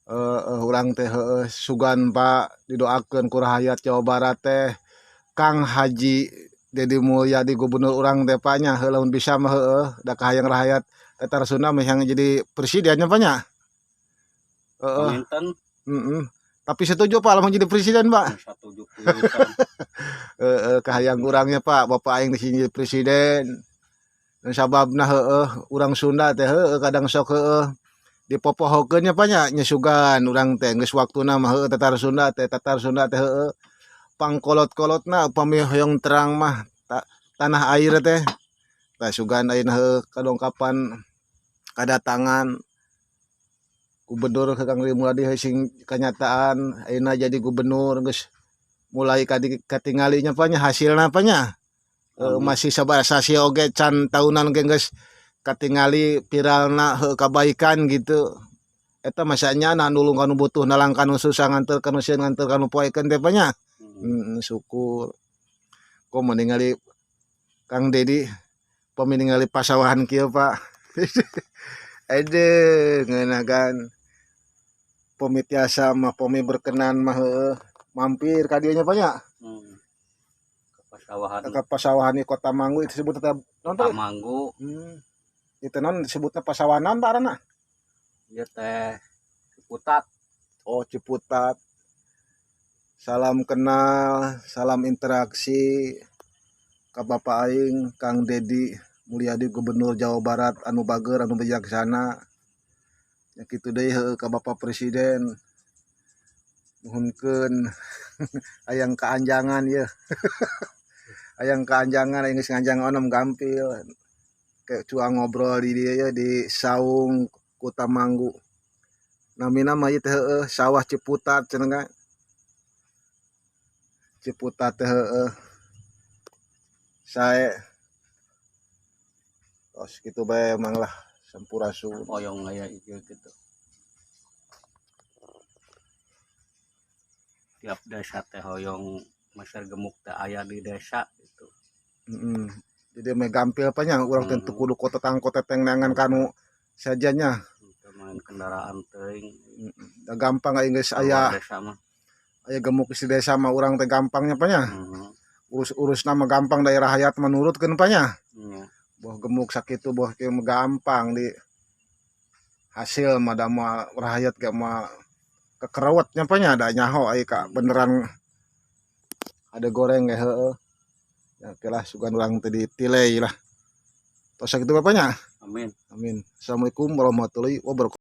Urang teh heueuh sugan, Pak, didoakeun ku rahayat Jawa Barat teh Kang Haji Dedi Mulyadi, gubernur urang teh, Pak, nya. Heuh, lamun bisa mah heueuh da kahayang rahayat Tatar Sunda mah yang jadi presiden nya, Pak, nya. Heeh. Panginten. Heeh. Tapi setuju, Pak, lamun jadi presiden, Pak? Satuju pisan. Heeh, kahayang urangnya, Pak, bapak aing di sini jadi presiden. Dan sababna heueuh urang Sunda teh heueuh kadang sok heueuh dipopohokeun nya, Pak, nya. Nya sugan urang teh geus waktuna mah heueuh Tatar Sunda teh heueuh pangkolot-kolotna upami hoyong terang mah tanah air teh. Tah, sugan ayeuna heueuh kadongkapan kadatangan gubernur ke Kang Dedi Mulyadi sing kanyataan ayeuna jadi gubernur geus mulai katingali nya, Pak, nya, hasilna, Pak, nya. Amin. Masih sabaraha sasi oge can tahunan ge geus katingali viralna heueuh kabaikan gitu. Eta masanya na nulung kanu butuh, nalang kanu susah, nganter kanu sieun, nganter kanu poekeun teh, Pak, nya. Syukur komo ningali Kang Dedi, pami ningali pasawahan kieu, Pak. Ede ngeunah kan pami tiasa mah, pami berkenan mah heueuh mampir ka dieu nya, Pak, nya. Ke pasawahan. Ke pasawahan di Kota Manggu itu disebut tetap non teh? Manggu. Itu non disebutnya pasawanan, Pak, arana? Ieu teh Ciputat. Oh, Ciputat. Salam kenal, salam interaksi ka Bapak aing Kang Dedi Mulyadi, Gubernur Jawa Barat anu bager, anu bijaksana. Ya kitu deui heueuh ka Bapak Presiden. Nuhunkeun hayang kaanjangan yeuh. Hayang kaanjangan aing geus nganjang onem gampil. Kayak cuang ngobrol di dieu ye di Saung Kota Manggu. Namina mah ieu teh heueuh sawah Ciputat cenah. Ciputat teh heueuh. Sae. Tos kitu bae emang lah, sampurasun. Hoyong aya ieu gitu. Tiap desa teh hoyong meser gemuk teh aya di desa gitu. Heeh. Jadi meh gampil apa nya urang teh teu kudu kotetang koteteng neangan kanu sajanya. Teu main kendaraan teuing. Heeh. Da gampang aing geus aya desa mah. Aya gemuk di desa mah urang teh gampangnya, Pak, nya. Urus-urus nama gampang, daerah hayat menurutkeun, Pak, nya. Nya. Boh gemuk sakitu boh kieu mah gampang di hasil mah da moal rahayat ge moal kekerewet nya, Pak, nya, da nyaho ai ka beneran ada goreng ge heueuh. Ya oke lah, sugan urang teh ditilai lah. Tos sakitu, Bapak, nya. Amin. Amin. Assalamualaikum warahmatullahi wabarakatuh.